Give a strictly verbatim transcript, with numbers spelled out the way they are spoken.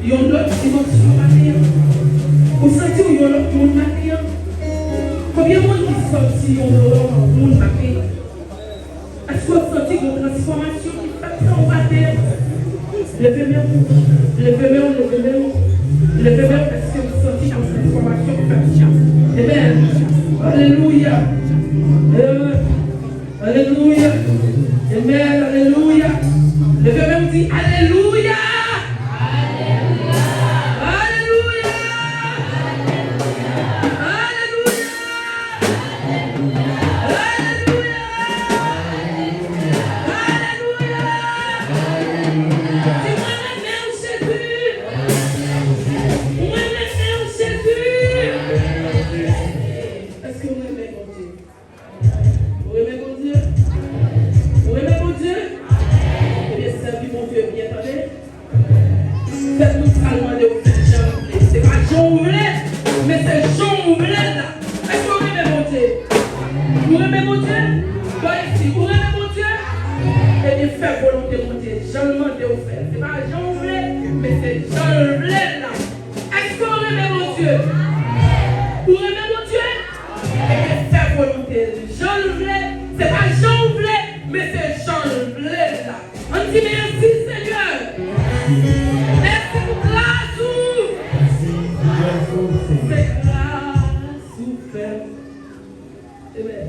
Yon lòt dimansyon maten an. Ou santi w yon lòt moun maten an? Konbyen moun ki santi yon lòt moun maten an? Èske w santi yon transfòmasyon ki fèt nan ou maten an? Leve men w, leve men w, leve men w, leve men w. Èske w santi yon transfòmasyon ki fèt? Amen. Alelouya. Amen. Alelouya. Amen. Alelouya. Leve men w, di alelouya. Alelouya. Alelouya. Alelouya. Alelouya. Di mwen renmen w, Jezi. Mwen renmen w, Jezi. Èske w renmen Bondye? Ou renmen Bondye? Ou renmen Bondye? Ebyen, sèvi Bondye byen, tande. Fè tout sa l mande w, fè jan l vle. Se pa jan w vle, men se jan w vle l la. Èske w renmen Bondye? Ou renmen Bondye? Bò isi, ou renmen Bondye? Ebyen, fè volonte Bondye, jan l mande w fè. Se pa jan w vle, men se jan l vle l la. Èske w renmen Bondye? Ou renmen Bondye? Ebyen, fè volonte l. Jan l vle, se pa jan w vle, men se jan l vle l la. Ann di, mèsi, Senyè. Mèsi pou gras ou. Se gras ou fè m. Amen.